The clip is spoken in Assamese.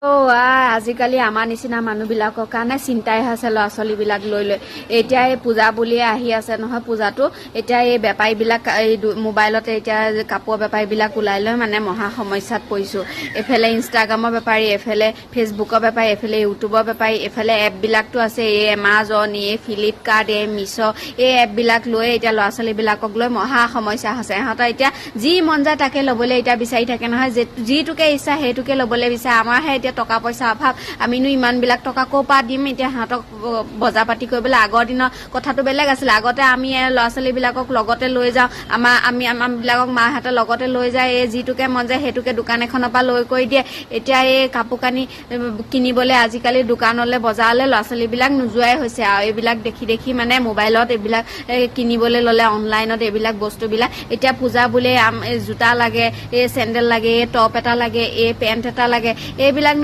অ' আই, আজিকালি আমাৰ নিচিনা মানুহবিলাকৰ কাৰণে চিন্তাই হৈছে ল'ৰা ছোৱালীবিলাক লৈ লৈ। এতিয়া এই পূজা বুলিয়ে আহি আছে নহয় পূজাটো। এতিয়া এই বেপাৰীবিলাক, এই মোবাইলতে এতিয়া কাপোৰৰ বেপাৰীবিলাক ওলাই লৈ মানে মহা সমস্যাত পৰিছোঁ। এইফালে ইনষ্টাগ্ৰামৰ বেপাৰী, এইফালে ফেচবুকৰ বেপাৰী, এইফালে ইউটিউবৰ বেপাৰী, এইফালে এপবিলাকতো আছে, এই এমাজন, এই ফ্লিপকাৰ্ট, এই মিছ', এই এপবিলাক লৈ এতিয়া ল'ৰা ছোৱালীবিলাকক লৈ মহা সমস্যা হৈছে। ইহঁতৰ এতিয়া যি মন যায় তাকে ল'বলৈ এতিয়া বিচাৰি থাকে নহয়, যিটোকে ইচ্ছা সেইটোকে ল'বলৈ বিচাৰে। আমাৰহে এতিয়া টকা পইচাৰ অভাৱ, আমিনো ইমানবিলাক টকা ক'ৰ পৰা দিম এতিয়া সিহঁতক বজাৰ পাতি কৰিবলৈ? আগৰ দিনৰ কথাটো বেলেগ আছিলে। আগতে আমি ল'ৰা ছোৱালীবিলাকক লগতে লৈ যাওঁ, আমাৰবিলাকক মাহঁতে লগতে লৈ যায়, এই যিটোকে মন যায় সেইটোকে দোকান এখনৰ পৰা লৈ কৰি দিয়ে। এতিয়া এই কাপোৰ কানি কিনিবলৈ আজিকালি দোকানলৈ, বজাৰলৈ ল'ৰা ছোৱালীবিলাক নোযোৱাই হৈছে আৰু এইবিলাক দেখি দেখি মানে মোবাইলত এইবিলাক কিনিবলৈ ল'লে, অনলাইনত এইবিলাক বস্তুবিলাক। এতিয়া পূজা বুলিয়ে এই জোতা লাগে, এই চেণ্ডেল লাগে, এই টপ এটা লাগে, এই পেণ্ট এটা লাগে, এইবিলাক।